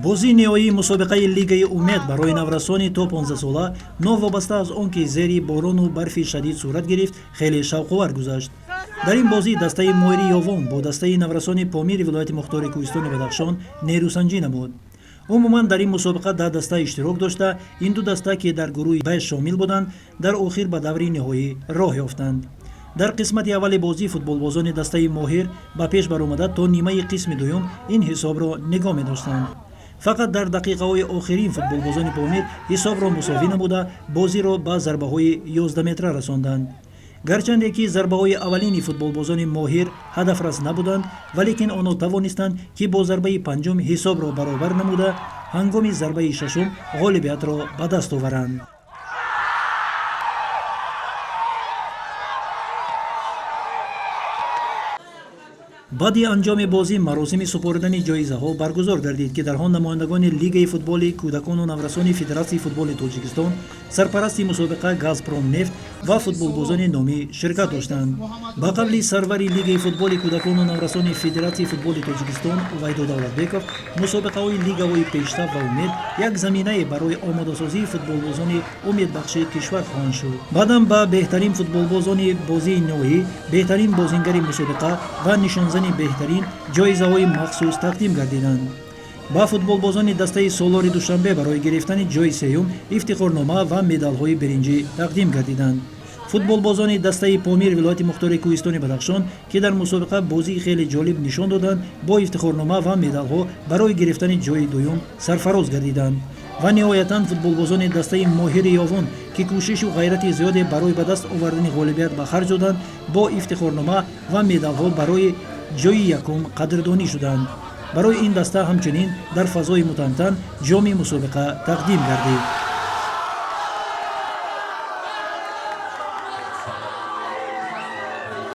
Бозии ниҳоии мусобиқаи Лигаи Умед барои наврасони то 15 сола, новобаста аз он ки зери борону барфи шадид сурат гирифт, хеле шавқовар гузашт. Дар ин бозӣ дастаи Моҳири Ёвон бо дастаи наврасони Помири вилояти мухтори Кӯҳистони Бадахшон нерӯсанҷӣ намуд. Умуман, дар ин мусобиқа 10 даста иштирок дошта, ин ду даста, ки дар гурӯҳи Б шомил буданд, дар охир ба даври ниҳоӣ роҳ ёфтанд. Дар қисмати аввали бозӣ футболбозони дастаи Моҳир ба пеш баромада, то нимаи қисми дуюм ин ҳисобро нигоҳ медоштанд. Фақат дар дақиқаҳои охирин футболбозони Помир ҳисобро мусовӣ намуда, бозиро ба зарбаҳои 11 метра расонданд. Гарчанде ки зарбаҳои аввалини футболбозони Моҳир ҳадафрас набуданд, валекин онҳо тавонистанд, ки бо зарбаи панҷум ҳисобро баробар намуда, ҳангоми зарбаи шашум ғолибиятро ба даст оваранд. Баъди анҷоми бозӣ маросими супоридани ҷоизаҳо баргузор гардид, ки дар он намояндагони Лигаи футболи кӯдакону наврасони Федератсияи футболи Тоҷикистон, сарпарасти мусобиқа Газпром нефт ва футболбозони номӣ ширкат доштанд. Ба қавли сарвари Лигаи футболи кӯдакону наврасони Федератсияи футболи Тоҷикистон Увайдо Давлатбеков, мусобиқаҳои лигаҳои Пешсаф ва Умед як заминае барои омодасозии футболбозони умедбахши кишвар хоҳанд шуд. Баъдан ба беҳтарин футболбозони бозии ниҳоӣ, беҳтарин бозингари мусобиқа ва нишонзани беҳтарин ҷоизаҳои махсус тақдим гардиданд. Ба футболбозони дастаи Солори Душанбе барои гирифтани ҷои сеюм ифтихорнома ва медалҳои биринҷӣ тақдим гардиданд. Футболбозони дастаи Помир вилояти мухтори Кӯҳистони Бадахшон, ки дар мусобиқа бозии хеле ҷолиб нишон доданд, бо ифтихорнома ва медалҳо барои гирифтани ҷои дуюм сарфароз гардиданд. Ва ниҳоятан, футболбозони дастаи Моҳири Ёвон, ки кӯшишу ғайрати зиёде барои ба даст овардани ғолибият ба харҷ доданд, бо ифтихорнома ва медалҳо барои ҷои якум қадрдонӣ шуданд. Барои ин даста ҳамчунин дар фазои мутантан ҷоми мусобиқа тақдим гардид.